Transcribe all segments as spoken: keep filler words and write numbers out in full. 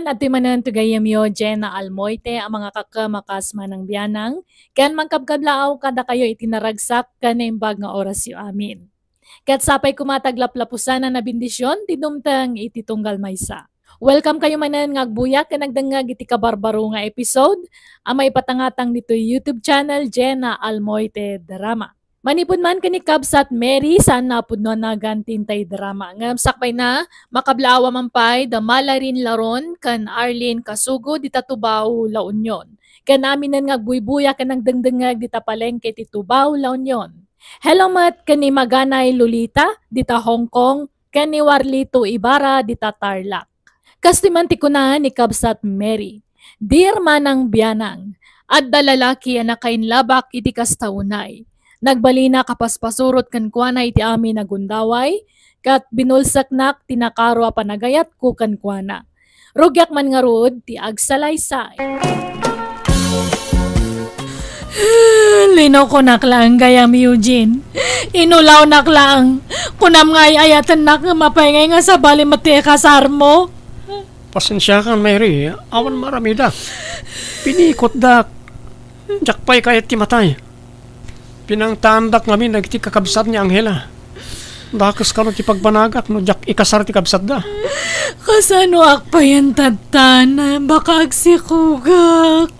Adtoy manen ti gayyemyo, Jenna Almoite, a mangakakam a kas manang bianang, ken mangkabkablaaw kadakayo iti naragsak ken naimbag nga orasyo amin. Ket sapay koma ti aglaplapusan a bendision ti dumteng iti tunggal maysa. Welcome kayo manen nga agbuya ken agdengngeg iti kabarbaro nga episode a maipatangatang ditoy YouTube channel, Jenna Almoite Drama. Manipud man ken ni Kabsat Mary, saan a pudno a nagan ti intay drama. Ngem sakbayna, makablaawa man pay da Malarin Laron ken Arlene Kasugo dita Tubao, La Union. Ken aminen nga agbuybuya ken agdengdengngeg dita palengke ti Tubao, La Union. Hello met ken ni Maganay Lolita dita Hong Kong ken ni Warlito Ibarra dita Tarlac. Kastoy man ti kuna ni Kabsat Mary, "Dear Manang Bianang, adda lalaki a nakainlabak iti kasta unay. Nagbalinak a paspasurot kenkuana iti amin a gundaway, ket binulseknak ti nakaro a panagayatko kenkuana. Rugiak man ngarud ti agsalaysay." Linokonak laeng gayam, Eugene. Inulawnak laeng. Kunam nga ay-ayatennak ngem apay ngay nga sabali met ti ikasarmo? Pasensiakan, Mary. Awan maaramidak. Pinikotdak. Diak pay kayat ti matay. Pinangtaandak ngamin dagiti kakabsat ni Angela. Dakes kano ti pagbanagak no diak ikasar ti kabsatda. Kasanoak payen tatta? Baka agsikogak.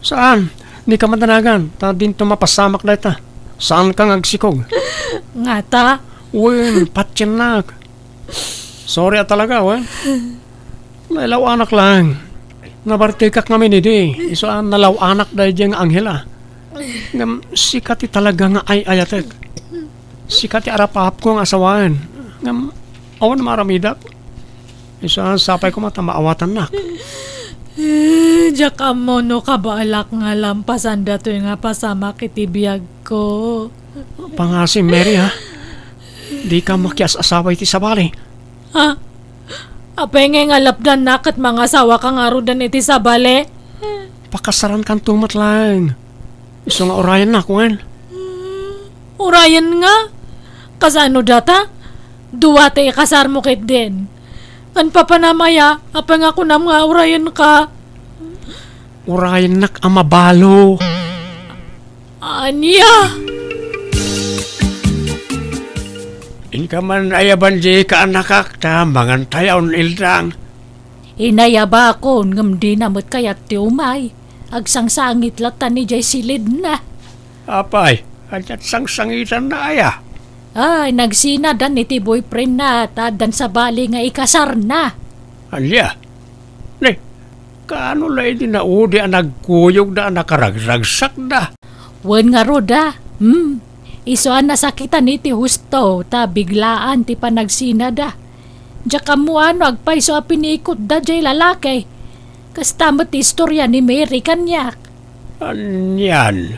Saan? Dika madanagan, ta dinto mapasamak dayta. Saanka nga agsikog. Ngata? Wen, patiennak. Sorry a talaga, wen. Nailaw-anak laeng. Nabartekak ngamin idi. Isu a nalaw-anak daydiay nga Angela. Ngem sika ti talaga nga ay-ayatek. Sika ti arap-apko nga asawaen. Ngem awan maaramidak. Isu a sapay koma ta maawatannak. Eh, diak ammo no kabaelak nga lampasan datoy nga pasamak iti biagko. Pangasim, Mary, ha? Dika makias-asawa iti sabali. Ha? Apay ngay nga lapdannak ket mangasawaka ngaruden iti sabali? Pakasarankanto met laeng. Isu nga urayennak, wen? Hmm, urayen nga? Kasano data? Dua ti ikasarmo ketdin. Ken papanam aya, apay nga kunam nga urayenka? Urayennak a mabalo. Ania? Inka man ayaban di kaanakak ta mangantayon, Ildang. Inayabakon, ngem dina met kayat ti umay. Agsangsangit latta ni jay silidna. Apay, ania't sangsangitanna aya? Ay, nagsinadan iti boyfriendna, ta addan sabali nga ikasarna. Ania? Ne, kaano la idi naudi a nagkuyogda a nakaragragsakda? Wen ngarud a, hmm. Isu a nasakitan iti husto, ta biglaan ti panagsinada. Diak ammo no agpayso a pinikotda jay lalaki. Kasta met ti istorya ni Mary kaniak. Anian?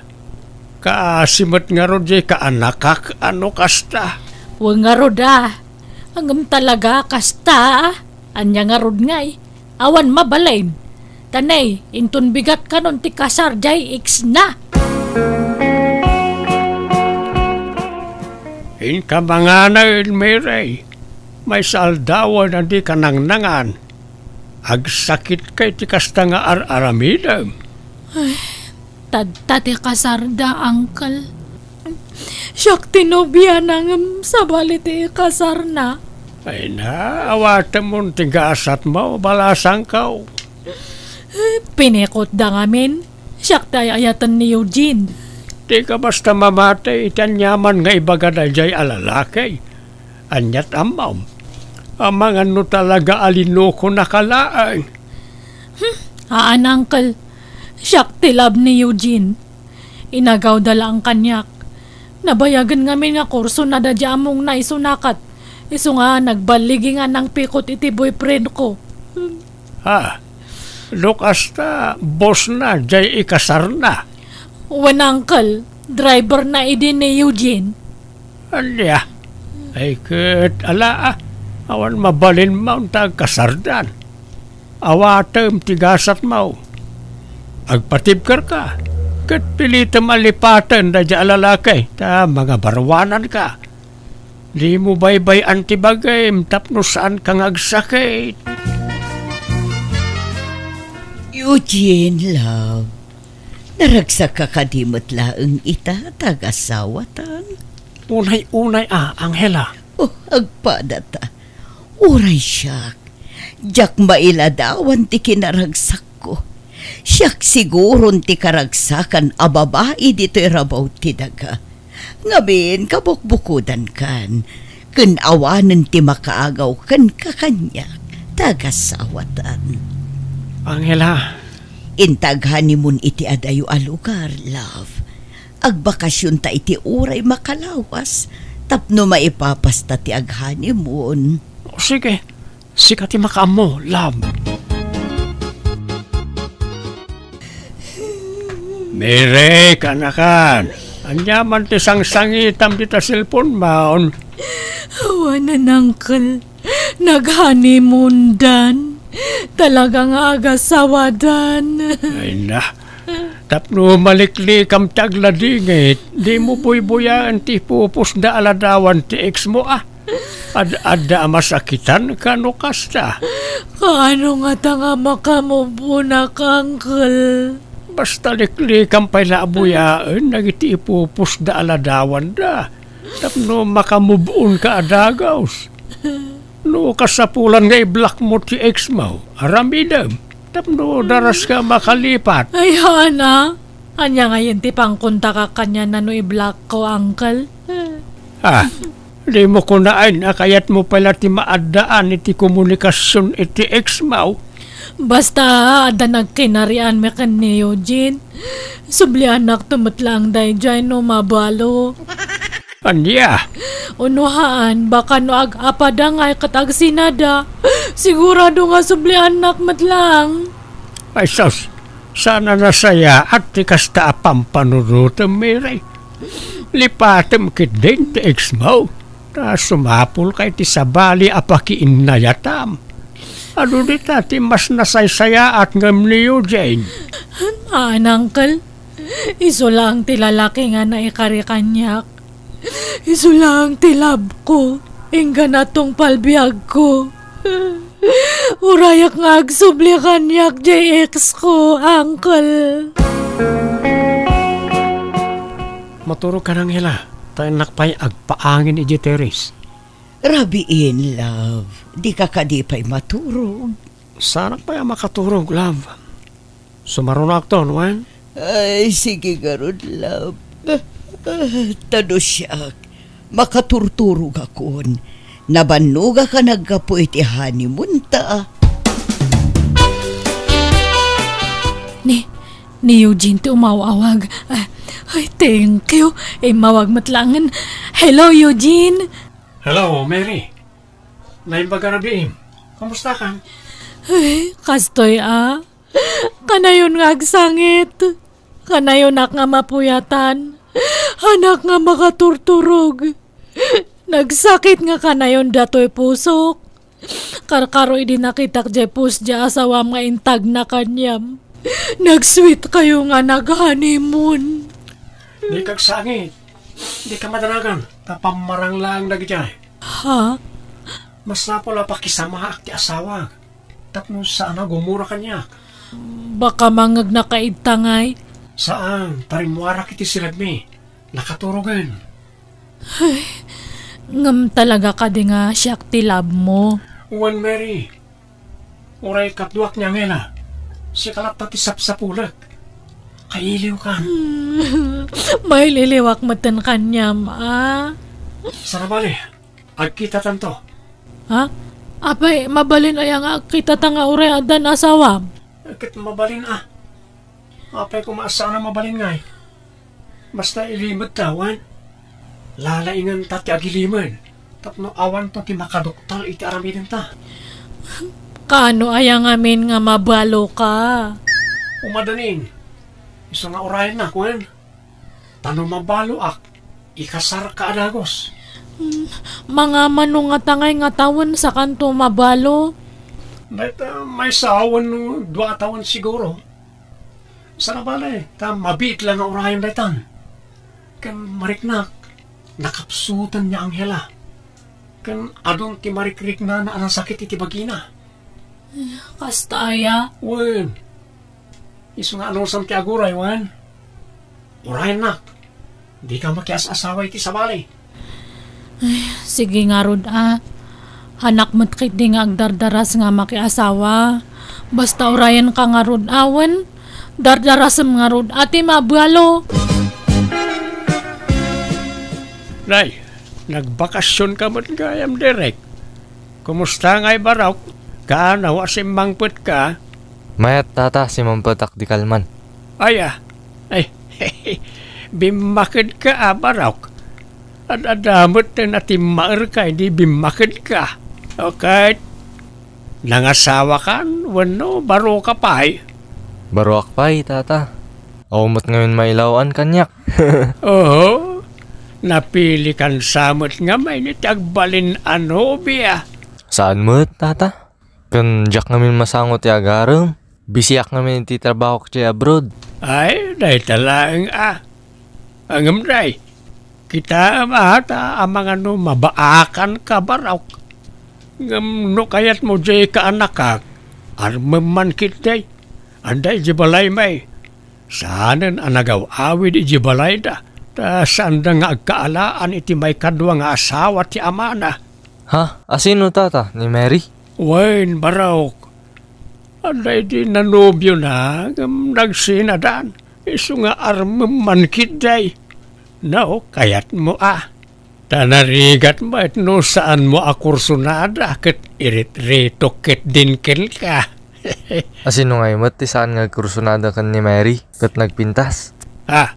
Kaasi met ngarud jay kaanakak a no kasta? Wen ngarud a. Ngem talaga kasta a. Ania ngarud ngay? Awan mabalin. Ta ne, inton bigat kanon ti kasar jay ex na. Inka manganay, Mary. Maysa aldawen a dika nangnangan. Agsakitka iti kasta nga ar-aramidem. Ay, tadta ti kasarda, uncle. Siak ti nobiana ngem sabali ti ikasarna. Ay na, awatemon ti gasatmo, balasangko. Pinikotda ngamin. Siak ti ay-ayaten ni Eugene. Dika basta mamati iti aniaman nga ibagada jay a lalaki. Ania't ammom? Amangan no talaga a linokonaka laeng. Hmm, haan, uncle. Siak ti love ni Eugene. Inagawda laeng kaniak. Nabayagen ngamin nga kurso na da di among na isu nakat. Isu nga nagballigi nga nangpikot iti boyfriend ko. Ha? No kasta, boss na, jay ikasar na. Wen, uncle, driver na idi ni Eugene. Ania? Ay, ket ala, ah, awan mabalin maun ta agkasardan. Awatem ti gasatmo. Agpatibkerka, ket pilitem a lipaten daydi a lalaki, ta mangabaruananka. Dimo baybay-an ti bagim tapno saanka nga agsakit. Eugene, love, naragsakka kadi met laeng ita ta agasawatan? Unay-unay a, Angela. Oh, agpadata. Uray siak, diak mailadawan ti kinaragsakko. Siak siguron ti karagsakan a babai ditoy rabaw ti daga. Ngamin, kabukbukodankan, ken awanen ti makaagaw kenka kaniak, ta agasawatan. Angela. Inta ag-honeymoon iti adayo a lugar, love. Agbakasionta iti uray makalawas, tapno maipapasta ti ag-honeymoon. O, sige. Sika ti makaammo, love. Mary, kaanakan. Ania man ti sangsangitam dita cellphone-mon? Awanen, uncle. Nag-honeymoon-dan. Talaga nga agasawadan. Ay na. Tapno maliklikam ti agladingit, dimo buybuyaen ti ipupusda a ladawan ti ex-mo, a. Ad-adda a masakitanka no kasta. Kaano ngata nga makamove-onak, uncle? Basta liklikam pay la a buyaen dagiti ipupusda a ladawanda tapno makamove-onka a dagus. No kasapulan nga i-block-mo ti ex-mo, aramidem. Tapno daraska makalipat. Ay, haan. Ania ngayen ti pangkontakak kaniana no i-block-ko, uncle? Ah, dimo kunaen a kayatmo pay la ti maaddaan iti komunikasion iti ex-mo? Basta, adda nagkinarianmi ken ni Eugene. Subliannakto met laeng daydiay no mabalo. Ania? Uno haan, baka no ag-apada ngay ket agsinada, sigurado nga subliannak met laeng. Ay sus, saan a nasayaat ti kasta a pampanunotem, Mary. Lipatem ketdin ti ex-mo, ta sumapulka iti sabali a pakiinnayatam. Adu dita ti mas nasaysayaat ngem ni Eugene? Haan, uncle. Isu laeng ti lalaki nga naikari kaniak. Isu laeng ti love-ko, inggana tungpal biagko. Urayak nga agsubli kaniak diay ex-ko, uncle. Maturogkan, Angela, ta innak pay agpaangin idiay terrace. Rabiin, love. Dika kadi pay maturog? Saanak pay a makaturog, love. Sumarunoakton, wen? Ay, sige ngarud, love. Ta no siak, makaturturogakon. Nabannogak a naggapu iti honeymoon-ta. Ni, ni Eugene ti umaw-awag. Ah, ay, thank you. Immawag met laengen. Hello, Eugene. Hello, Mary. Naimbag a rabiim. Kamustakan? Ay, kastoy a. Kanayon nga agsangit. Kanayonak nga mapuyatan. Haanak nga makaturturog. Nagsakit nga kanayon datoy pusok. Karkaro idi nakitak diay post diay asawam nga intagna kaniam. Nag-sweet kayo nga nag-honeymoon. Dika agsangit. Dika madanagan. Ta pammarang laeng dagiti ay. Ha? Masapul a pakisamaak ti asawak tapno saan a gumura kaniak. Baka mangngegna ka idta ngay? Saan, ta rimmuarak iti siragmi. Nakaturogen. Ay, ngem talaga kadi nga siak ti love mo? Wen, Mary. Uray kaduak ni Angela, sika latta ti sapsapulek. Kailiwkan. Maililiwak metten kaniam, a? Saan a bale, agkitatanto. Ha? Apay, mabalin aya nga agkitata nga uray addan asawam? Ket mabalin a. Apay koma a saan a mabalin ngay? Basta ilimedta, wen? Lalaingenta ti agilimed tapno awanto ti makaduktal iti aramidenta. Kaano aya ngamin nga mabaloka? Umadanin, isu nga urayennak, wen? Ta no mabaloak, ikasarka a dagus. Hmm, mangamano ngata ngay nga tawen sakanto mabalo? Dayta maysa wenno dua a tawen siguro. Saan a bale, ta mabiit la nga urayen daytan. Ken mariknak, nakapsuten ni Angela. Ken adun ti marikriknana a nasakit iti bagina. Kasta aya? Wen, Isu nga anusam ti aguray, wen? Urayennak, dika makias-asawa iti sabali. Ay, sige ngarud a. Hanak met ketdi nga agdardaras nga makiasawa. Basta urayenka ngarud a, wen? Dardarasem ngarud a ti mabalo. Nay, nagbakasionka met gayam, Derek. Kumusta ngay, Barok? Kaano a simmangpetka? Mayat, tata, simmangpetak di kalman. Aya, ay, bimmakedka a, Barok. Ad-adda met ti natimmaerka idi bimmakedka. Okay. Nangasawakan wenno baroka pay? Baroak pay, tata. Awan met ngamin mailawan kaniak. Oho. Napilikan sa met ngamin iti agbalin a nobia. Saan met, tata? Ken diak ngamin masango ti agarem. Bisiak ngamin iti trabahok idiay abroad. Ay, dayta laeng a. Ngem, day, kitaem a ta amangan no mabaakanka, Barok. Ngem no kayatmo diay kaanakak, armem man ketdi. Adda idiay balaymi. Saanen a nagaw-awid idiay balayda, ta saanda nga agkaalaan iti maikadua nga asawa ti amana. Ha? Asino, tata? Ni Mary? Wen, Barok. Adda idi nanobiona ngem nagsinadan. Isu nga armem man ketdi. No, kayatmo a. Ta narigat met no saanmo a kursonada ket iritiritok ketdin kenka. Asino ngay met ti saan nga agkursonada ken ni Mary ket nagpintas? Ah,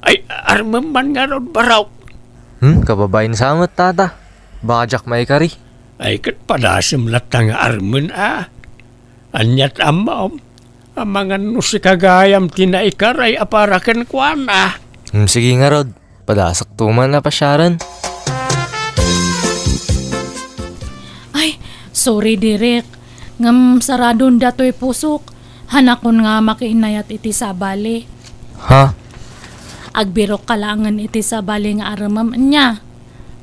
ay, armem man ngarud, Barok. Hmm, kababain sa met, tata. Baka diak maikari. Ay, ket padasem latta nga armen a. Aniat ammom? Amangan no sika gayam ti naikaray a para kenkuana. Hmm, sige ngarud. Padasakto man a pasiaren. Ay, sorry, Derek. Ngem saradon datoy pusok. Hanakon nga makiinayat iti sabali. Ha? Agbirokka laengen iti sabali nga armem nia.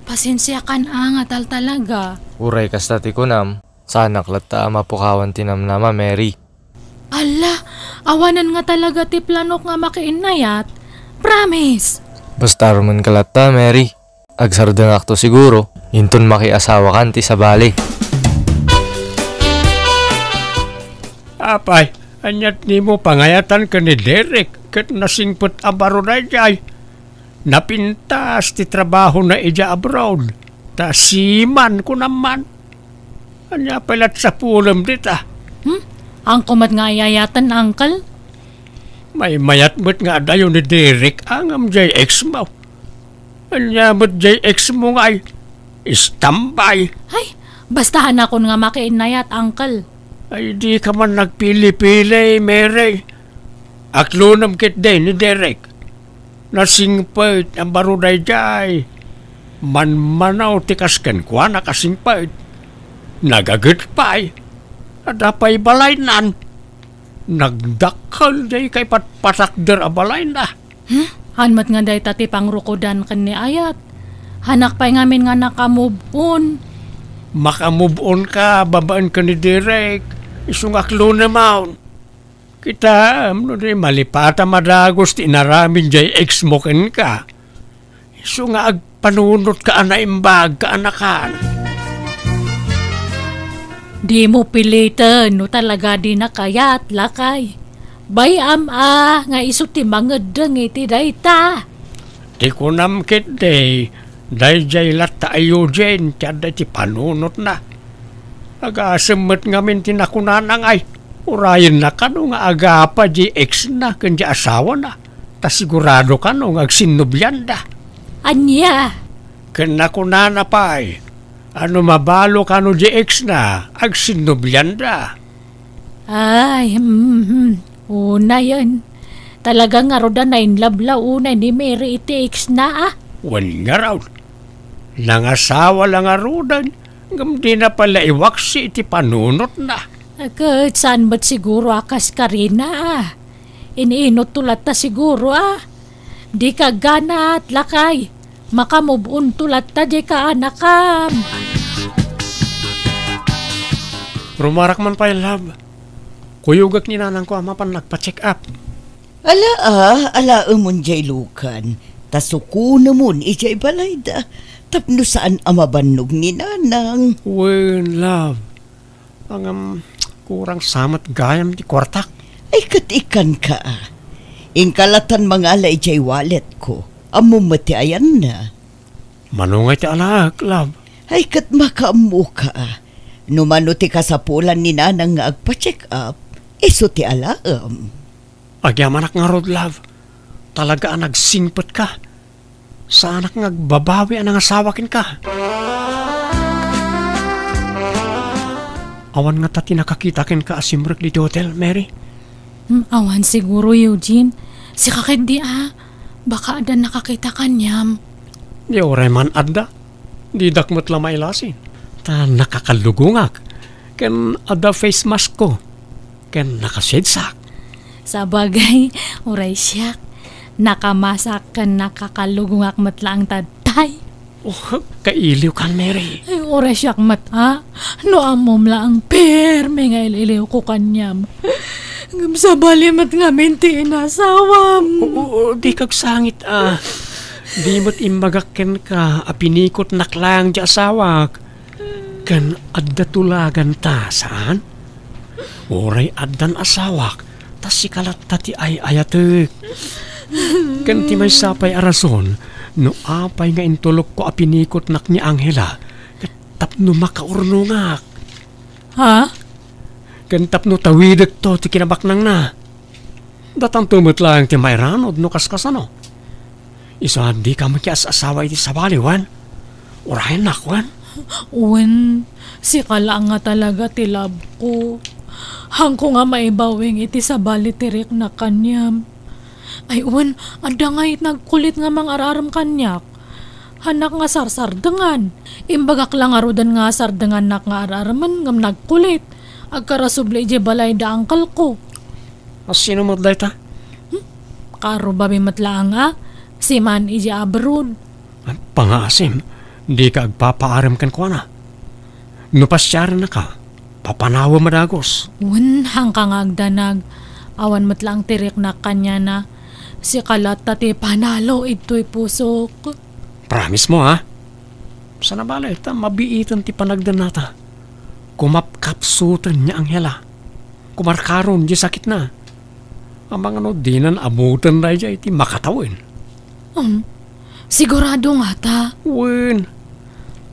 Pasensiakan a nga taltalaga. Uray kasta ti kunam, saanak latta a mapukawan ti namnama, Mary. Alla, awanen nga talaga ti planok nga makiinnayat. Promise! Basta armenka latta, Mary. Agsardengakto siguro, inton makiasawakan ti sabali. Apay, aniat nimo pangayatan ken ni Derek ket nasingpet a baro daydiay? Napintas ti trabahona idiay abroad, ta seaman, kunam man. Ania pay lat sapulem dita? Hmm? Haanko met nga ayayaten, uncle? Maymayat met nga adayo ni Derek a ngem diay ex mo. Ania met diay ex mo ngay? Istambay. Ay, basta hanakon nga makiinnayat, uncle. Ay, dika man nagpili-pili, Mary. Aklonem ketdi ni Derek. Nasingpet a baro daydiay. Manmanaw ti kas kenkuana kasingpet. Nagaget pay. Adda pay balaynan. Nagdakkel diay kaipatpatakder a balayna. Hmm? Haan met nga dayta ti pangrukodan ken ni ayat. Hanak pay ngamin nga naka-move on. Maka-move on ka babaen ken ni Derek. Isu nga aklonem. Kitaem no di malipata madagus ti inaramid jay ex mo kenka. Isu nga agpanunotka a naimbag, kaanakan. Dimo piliten no talaga dina kayat, lakay. Bay-am a nga isu ti mangeddeng iti dayta. Ti kunam ketdi, daydiay latta a Eugene ti adda iti panunotna. Agasem met ngamin ti nakunana ngay, urayenna kano nga agapa di ex-na ken di asawana, ta sigurado kano nga agsinnublianda. Ania? Ken nakunana pay, a no mabalo kano di ex-na, agsinnublianda. Ay, mhm. Unayen. Talaga ngarud a nainlove la unay ni Mary iti ex-na, a? Wen ngarud. Nangasawa la ngaruden, ngem dina pay la iwaksi iti panunotna. Ket saan met siguro a kas karina, a? Iniinotto latta siguro, a? Dika agganat, lakay. Maka-move on to latta diay kaanakam. Rumarak man pay, love. Kuyogak ni nanangko a mapan nagpa-check up. Ala, a, alaemon jay lukan, ta sukonemon idiay balayda, tapno saan a mabannog ni nanang. Wen, love. Ngem, kurang sa met gayam ti kuartak. Ay, ket ikkanka, a. Inka latan mangala idiay walletko. Ammom met ti ayanna. Mano ngay ti alaek, love? Ay, ket makaammoka, a. No mano ti kasapulan ni nanang nga agpa-check up, isu ti alaem. Agyamanak ngarud, love. Talaga a nagsingpetka. Saanak nga agbabawi a nangasawa kenka. Awan ngata ti nakakita kenka a simrek ditoy hotel, Mary? Hmm, awan siguro, Eugene. Sika ketdi a. Baka adda nakakita kaniam. Di uray man adda. Didak met la mailasin. Ta nakakalugongak. Ken adda face mask ko. Ken nakasedsak. Sabagay, uray siak. Nakamasak ken nakakalugongak met laeng ta tay. Oh, kailiwkan, Mary. Ay, uray siak met, a. No ammom laeng permi nga il-iliwko kaniam. Ngem sabali met ngamin ti inasawam. Oo, oo, dika agsangit, a. Di met imbagak kenka a pinikotnak laeng ti asawak. Ken adda tulaganta, saan? Uray addan asawak, ta sika latta ti ay-ayatek. Ken ti maysa pay a rason no apay nga intulokko a pinikotnak ni Angela, ket tapno makaurnongak. Ha? Ken tapno tawidekto ti kinabaknangna. Datanto met laeng ti mairanod no kaskasano. Isu a dika makias-asawa iti sabali, wen? Urayennak, wen? Wen, sika laeng nga talaga ti love ko. Haanko nga maibawing iti sabali ti riknak kaniam. Ay, wen, adda ngay nagkulit nga mangar-arem kaniak. Haanak nga sarsardengan. Imbagak la ngaruden nga sardengannak nga ar-aremen ngem nagkulit. Agkarasubli idiay balay da uncle ko. A, sino met dayta? Hmm? Karubabi met laeng a, siman idiay abroad. A, pangaasim, dika agpapaarem kenkuana. No pasiarennaka, papanawem a dagus. Wen, haanka nga agdanag. Awan met laeng ti riknak kaniana. Sika latta ti panalo idtoy pusok. Promise mo, ha? Sana bale, ta mabiiten ti panagdennata. Kumapkapsuten ni Angela. Kumarkaron di sakitna. Amangan no dinan ammuten daydiay ti makatawen. Um, sigurado ngata? Wen,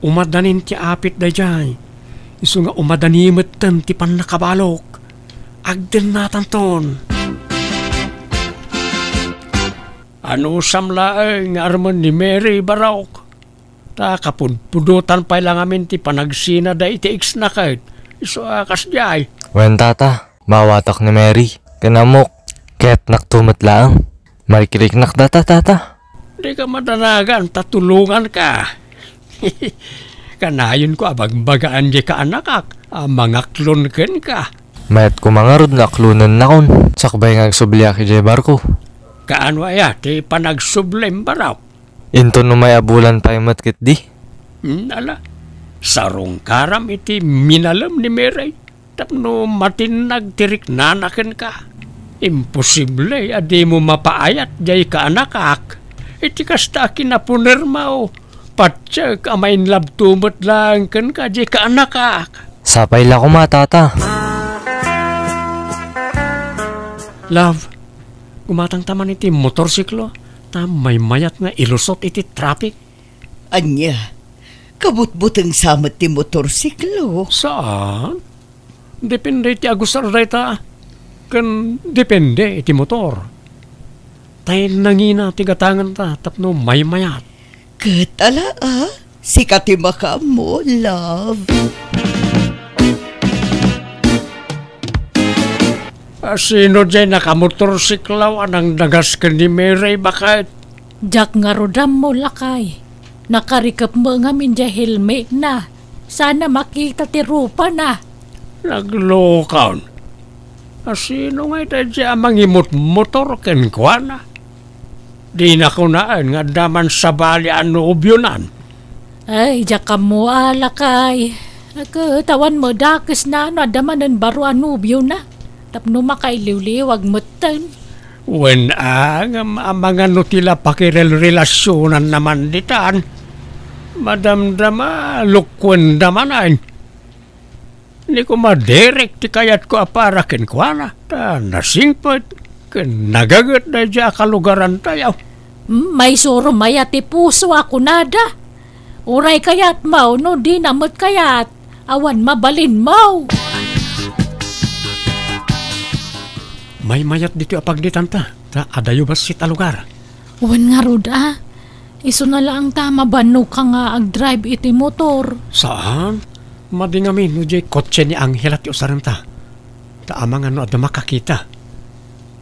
umadanin ti apit daydiay. Isu nga umadani metten ti pannakabalok. Agdennatanton. Anusam laeng nga armen ni Mary, Barok? Ta kapudpudotan pay la ngamin ti panagsina da iti ex-na ket isu a kasdiay. Wen, tata, maawatak ni Mary. Ken ammok, kayatnakto met laeng. Marikiriknak data, tata. Dika madanagan ta tulonganka. Kanayonko a bagbagaan diay kaanakak a mangaklon kenka. Mayat koma ngarud no aklonennakon, sakbay nga agsubliak idiay barko. Kaano aya ti panagsublim, Barok? Inton umay a bulan pay met ketdi. Hmm, ala, sarungkaram iti minalem ni Mary tapno matinnag ti riknana kenka. Imposible a dimo mapaayat diay kaanakak. Iti kasta a kinapunermo, patiek a ma-in love-to met laeng kenka diay kaanakak. Sapay la koma, tata. Love, gumatangta man iti motorsiklo, ta maymayat nga ilusot iti traffic. Ania, kabutbutengsa met ti motorsiklo? Saan? Depende iti agusar dayta, ken depende iti motor. Tay nangina ti gatanganta tapno maymayat. Ket ala, a? Sika ti makaammo, love. A, sino diay nakamotorsiklaw a nangdagas ken ni Mary, baket? Diak ngarud ammo, lakay. Nakarikep met ngamin diay helmetna. Saan a makita ti rupana. Naglokon. A, sino ngay daydiay a mangimutmotor kenkuana? Dina kunaen nga adda man sabali a nobionan. Ay, diak ammo a, lakay. Ket awan met dakesna no adda manen baro a nobiona. Tapno makailiwliwag metten. Wen a, ngem amangan no ti la pakirelrelasionan naman ditan. Madamdama, lukuenda manen. Ni koma, direk ti kayatko a para kenkuana, ta nasingpet ken nagaget daydiay a kalugarantayo. Hmm, maisurom aya ti puso a kunada. Uray kayatmo, no dina met kayat, awan mabalinmo. Maymayat ditoy a pagnitanta, ta adayo bassit a lugar. Wen ngarud a, isuna laeng ta mabannog ka nga agdrive iti motor. Saan? Madi ngamin no diay kotse ni Angela ti usarenta. Ta amangan no adda makakita.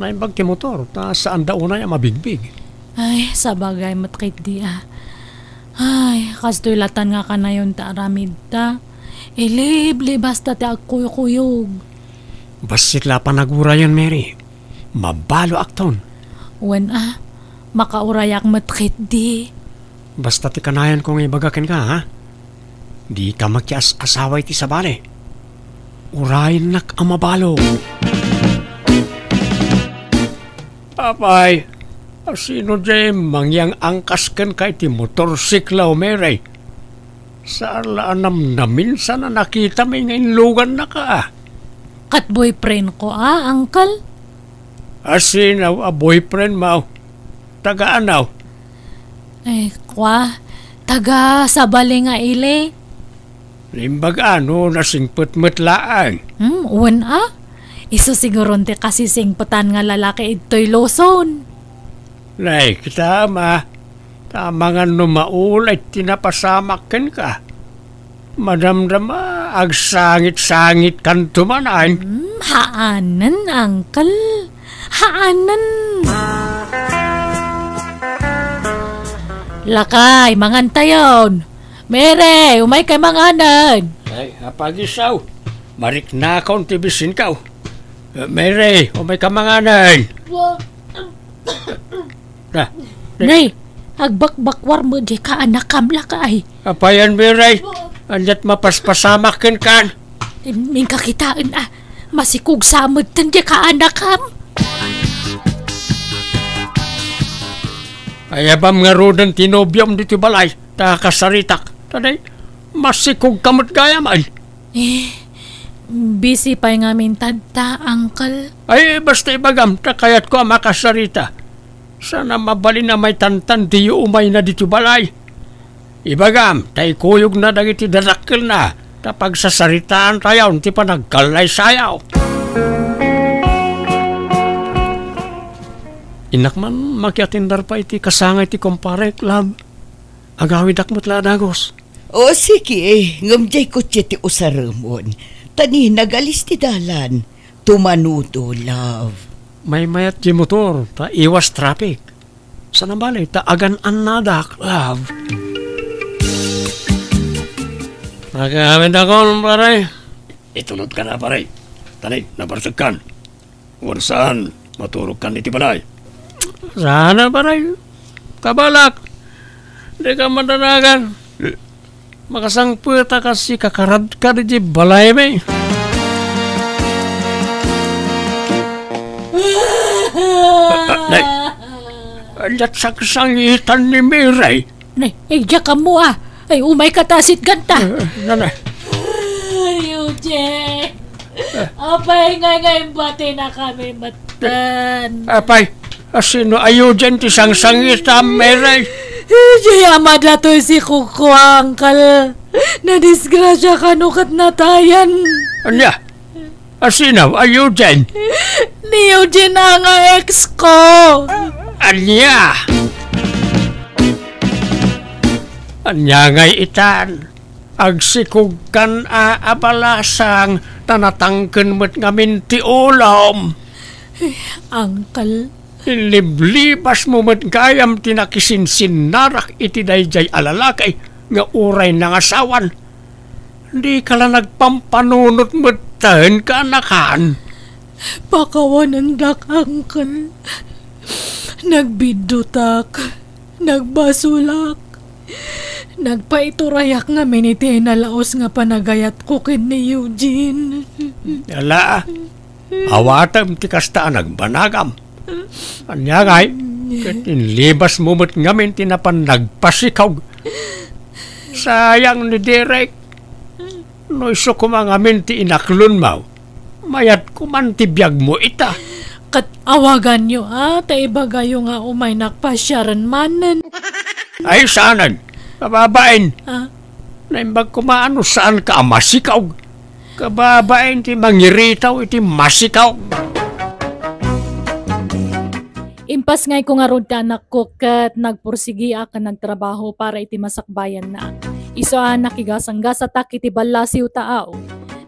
Naimbag ti motor, ta saanda unay a mabigbig. Ay, sabagay met ketdi a. Ay, kastoy latan nga kanayon ta aramidta. Iliblibasta ti agkuykuyog. Bassit la panagurayen, Mary. Mabaloakton. Wen a, makaurayak met ketdi. Basta ti kanayonko nga ibaga kenka, ha? Dika makias-asawa iti sabali. Urayennak a mabalo. Apay, asino diay mangyang-angkas kenka iti motorsiklo, Mary? Saan la a namnamin sana nakitami nga inlugannaka a. Ket boyfriendko a, uncle. Asino a boyfriendmo? Taga ano? Ay, kua, taga sabali nga ili. Naimbag a no nasingpet met laeng. Hmm, wen a? Isu siguron ti kasisingpetan nga lalaki idtoy Luzon. Nay, kitam a. Ta amangan no maulay ti napasamak kenka. Madamdama, agsangit-sangitkanto manen. Hmm, haanen, uncle. Haanen. Lakay, mangantayon. Mary, umayka manganen. Ay, apagisaw. Mariknakon ti bisinkaw. Eh, Mary, umayka manganen. Wa- Da, da. Nay, agbakbakwar met diay kaanakam, lakay. Apayan, Mary? Ania't mapaspasamak kenkan? Inka kitaen a, masikog sa metten diay kaanakam. Ayabam ngaruden ti nobiom ditoy balay, ta kasaritak. Ta diay, masikogka met gayam. Eh, busy pay ngamin tatta, uncle. Ay, basta ibagam, ta kayatko a makasarita. Saan a mabalin a maitantan diyo umayna ditoy balay. Ibagam, ta ikuyogna dagiti dadakkelna, ta pagsasaritaantayon ti panagkallaysayo. Innak man makiatindar pay iti kasangay ti kumparek, love. Agawidak met la a dagus. O, sige, ngem diay kotse ti usaremon. Ta ni nagalis ti dalan. Tumanodo, love. Maymayat diay motor, ta iwas traffic. Saan a bale, ta agan-annadak, love. Nagawidakon, pare. Itunod ka na, pare. Tani, nabarsekkan. Wen saan, maturogkan iti balay. Saan a, pare. Kabalak. Dika madanagan. Makasangpet a kas ikakaradka idiay balaymi. Nay, ania't sangsangitan ni Mary? Nay, idiak ammo a. Ay, umayka ta sitganta. Eh, nanay. Ay, Eugene. Apay ngay nga imbatinakami metten? Apay, asino a Eugene ti sangsangitam, Mary? Idiay ama datoy sikogko, uncle. Nadisgrasia kano ket natayan. Ania? Asino a Eugene? Ni Eugene a nga ex ko. Ania? Ania ngay itan? Agsikogkan a abalasang ta natangken met ngamin ti ulom. Uncle. Inliblibasmo met gayam ti nakisinsinnarak iti daydiay a lalaki nga uray nangasawan. Dika la nagpampanunot metten, kaanakan. Pakawanendak, uncle. Nagbiddutak. Nagbasolak. Nagpaiturayak ngamin iti nalaos nga panagayatko ken ni Eugene. Ala, Awatem ti kasta a nagbanagam. Ania ngay, ket inlibasmo met ngamin ti napan nagpasikog. Sayang ni Derek. No isu koma ngamin ti inaklonmo, mayat koman ti biagmo ita. Ket awaganyo, a, ta ibagayo nga umay nakpasiaren manen. Ay, saanen. Kababain. Ah? Naimbag koma no saanka a masikog. Kababain ti mangiritaw iti masikog. Impasngayko ngarud ti anakko ket nagpursigiak ken nagtrabaho para iti masakbayanna. Isu a nakigasanggasatak iti ballasiw taaw.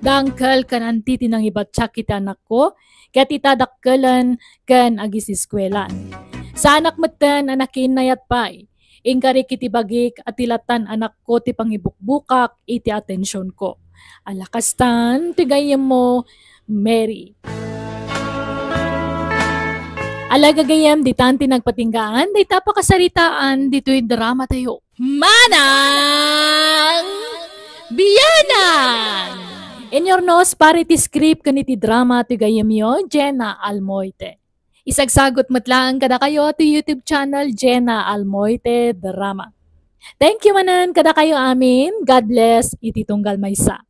Dangkel ken anti ti nangibattiak iti anakko, ket ita dakkelen ken agisiskuelan. Saanak metten a nakiinnayat pay. Inkarik iti bagik a ti latan anakko ti pangibukbukak iti atensionko. Ala kastan ti gayyemmo, Mary. Ala gagayyem, ditan ti nagpatinggaan dayta pakasaritaan ditoy drama tayo. Manang Bianang! Inurnos para iti script ken iti drama ti gayyemyo, Jenna Almoite. Isagsagot met laeng kadakayo ti YouTube channel Jenna Almoite Drama. Thank you manen kadakayo amin. God bless iti tunggal maysa.